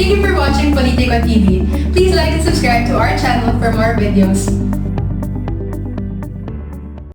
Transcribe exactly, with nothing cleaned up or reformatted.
Thank you for watching Politico T V. Please like and subscribe to our channel for more videos.